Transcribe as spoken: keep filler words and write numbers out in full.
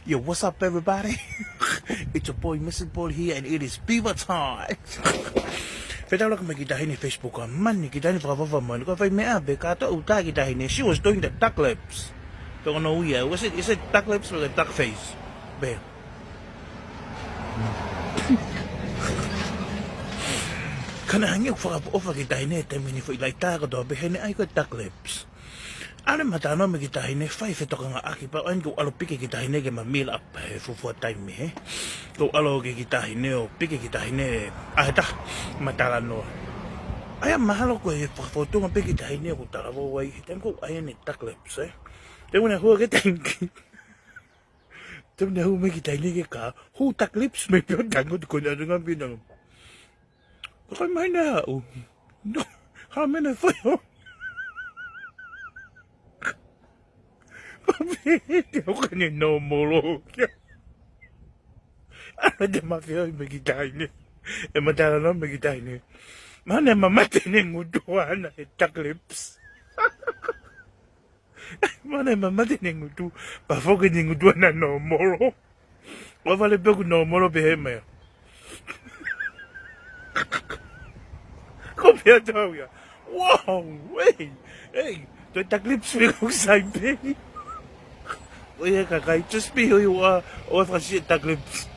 Yo, what's up, everybody? It's your boy, Mister Paul here, and it is Beaver time. Fetaulaki mai ki he taʻahine Facebook ʻa Mani, ki he taʻahine fakafafa mai. Ko e fai meʻa pē kātoa ʻoku tā ki he taʻahine. She was doing the duck lips. Don't know, yeah. Was it, is it duck lips or the duck face? Pē. Ka naʻe hangē ʻoku fakaʻofoʻofa ki he taʻahine, taimi ni foʻi laʻi tā kotoa pē, heʻene ʻai ko e duck lips. ʻAlu e mata noa mai ki he taʻahine, fai fetokangaʻaki, pea ʻoange ke u ʻalu piki ki he taʻahine ke ma mila ʻapa he fuofua taimi, hē. Ke u ʻalu ki he taʻahine ʻo piki ki he taʻahine, ʻa e taha, ma talanoa. ʻA ia mahalo ko e fakafōtunga pē ki he taʻahine ʻoku talavou ai, he taimi ko ē ʻoku ʻai ʻene duck lips, ē. Taimi naʻe hū ki he taʻahine, taimi naʻe hū mai ki he taʻahine ke kā, hū duck lips mai pē ʻo tango te ko e natunga pina. Ko e meʻa naʻe haʻu. No, ha mena fai ʻo. Pea pehē te u ka ne nōmolo. ʻAlu atu e mafia mai ki he taʻahine. ʻE ma talanoa mai ki he taʻahine. Mahalo naʻe mamate ʻene ngutu ʻana he duck lips. Mahalo naʻe mamate ʻene ngutu, pea foki ʻene ngutu ʻana nōmolo. ʻOua vale pē ʻoku nōmolo pē he meʻa. Ko e pehē atu au ia. Wow, hey, hey, toe duck lips pē ʻoku sai pē. ʻOi e kakai, just be who you are, ʻoua fakaʻosi e duck lips.